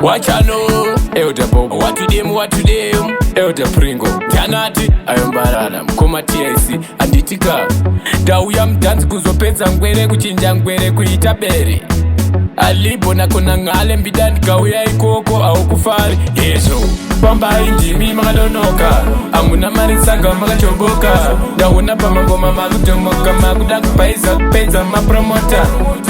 Wachano Elder Bobo. What to them, what to them? Elder Pringo. Tanati Ayombarara. Mkoma TIC. Anditika. Ndauya mudhanzi kuzopedza ngwere, kuchinja ngwere kuita bere. Alibo nakona ngale mbida, ndikauya ikoko aukufari yezvo. Pambai ndimi makadonoka, hamuna mari saka makachoboka. Ndaona pamangoma makutomoka, makuda kupaisa kupedza mapromota.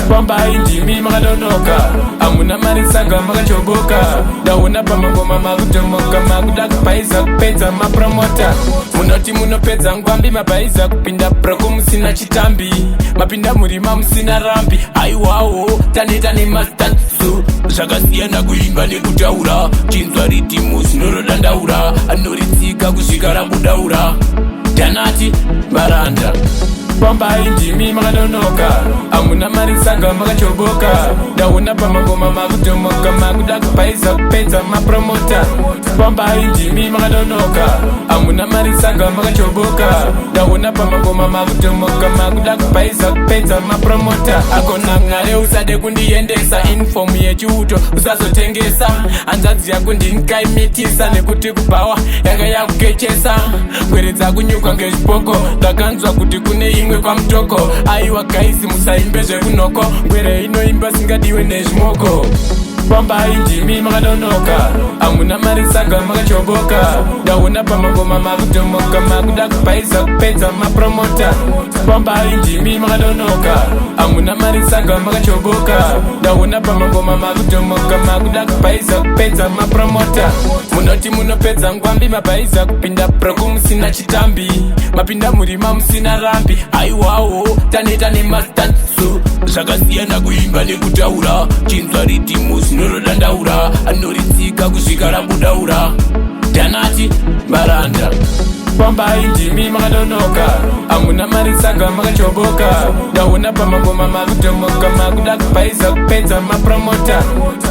Pambai ndimi makadonoka, hamuna mari saka makachoboka. Ndaona pamangoma makutomoka, makuda kupaisa kupedza mapromota. Munoti munopedza ngwambi, mabhaiza kupinda broko musina chitambi, mapinda murima musina rambi. Aiwawo, taneta nemastansu. Zvakasiyana kuimba nekutaura. Chinzwa ridhimu zinorodandaura, anoritsika kusvika rambudaura. Danati varanda. Pambai ndimi makadonoka, hamuna mari saka makachoboka. Ndaona pamangoma makutomoka, makuda kupaisa kupedza mapromota. Pambai ndimi makadonoka, hamuna mari saka makachoboka. Ndaona pamangoma makutomoka, makuda kupaisa kupedza mapromota. Akona ngare, usade kundiendesa inform yechiuto, usazotengesa hanzvadzi yako. Ndinokaimitisa nekuti kubhawa yanga yakukechesa, ngwere dzakunyuka ngezvipoko. Ndakanzwa kuti kune imwe kwamutoko. Aiwa guys, musaimbe zvekunoko, ngwere inoimba singadiwe nezvimoko. Pambai ndimi makadonoka, hamuna mari saka makachoboka. Ndaona pamangoma makutomoka, makuda kupaisa kupedza mapromota. Pambai ndimi makadonoka, hamuna mari saka makachoboka. Ndaona pamangoma makutomoka, makuda kupaisa kupedza mapromota. Munoti munopedza ngwambi, mabhaiza kupinda broko musina chitambi, mapinda murima musina rambi. Aiwawo, taneta nemastansu. Zvakasiyana kuimba nekutaura. Chinzwa ridhimu zinorodandaura, anoritsika kusvika rambudaura. Danati varanda. Pambai ndimi makadonoka, hamuna mari saka makachoboka. Ndaona pamangoma makutomoka, makuda kupaisa kupedza mapromota.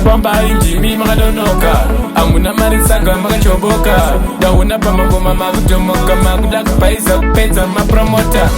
Pambai ndimi makadonoka, hamuna mari saka makachoboka. Ndaona pamangoma makutomoka, makuda kupaisa kupedza mapromota.